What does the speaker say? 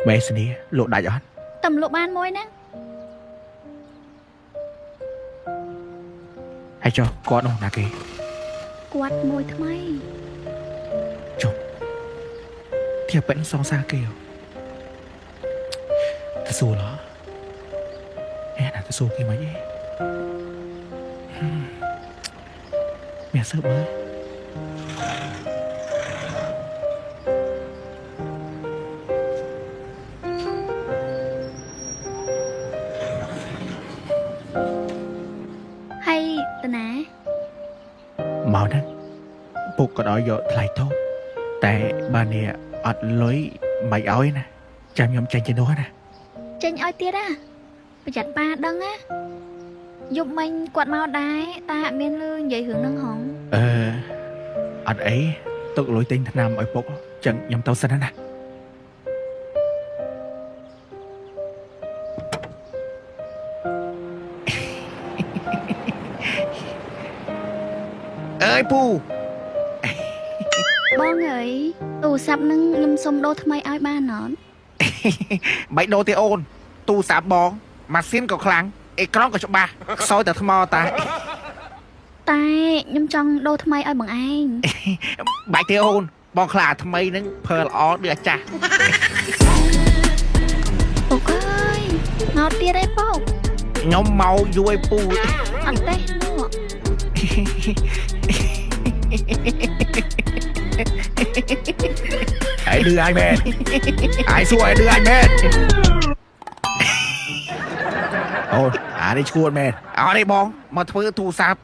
មេស្នីលក់ដាច់អត់ តំលក់បានមួយហ្នឹង ហើយចុះគាត់នោះណាគេ គាត់មួយថ្មី ចុះធៀបប៉ិនសងសាគេហ៎ទៅសួរឡ៎អេណាទៅសួរគេមកយេហឹមមានសើបមើល ហើយតាណា មកហ្នឹងពុកក៏ដល់យកថ្លៃតូបតែបើនេះអត់លុយមិនឲ្យណាចាំខ្ញុំចេញជំនួសណា ចេញឲ្យទៀតណាប្រយ័ត្នប៉ាដឹងណាយប់មិញគាត់មកដែរតែអត់មានលឺនិយាយរឿងហ្នឹងហង អឺអត់អីទុកលុយទិញថ្នាំឲ្យពុកចឹងខ្ញុំទៅសិនណា អើយពូ បងអើយទូរស័ព្ទហ្នឹងខ្ញុំសុំដូរថ្មីឲ្យបានអត់ មិនដូរទេអូន ទូរស័ព្ទបងម៉ាស៊ីនក៏ខ្លាំងអេក្រង់ក៏ច្បាស់ខ្សោយតែថ្មតា តែខ្ញុំចង់ដូរថ្មីឲ្យបងឯង បាច់ទេអូន បងខ្លាចថ្មីហ្នឹងភើល្អដូចអាចាស់ ពុកអើយមកទៀតឯពុក ខ្ញុំមកយូរឯពូ អត់ទេនោះ ឯងឌឺឯងមែនឯងសួរឯងឌឺឯងមែនអូនអានេះឈួតមែនអត់ទេបងមកធ្វើទូរស័ព្ទ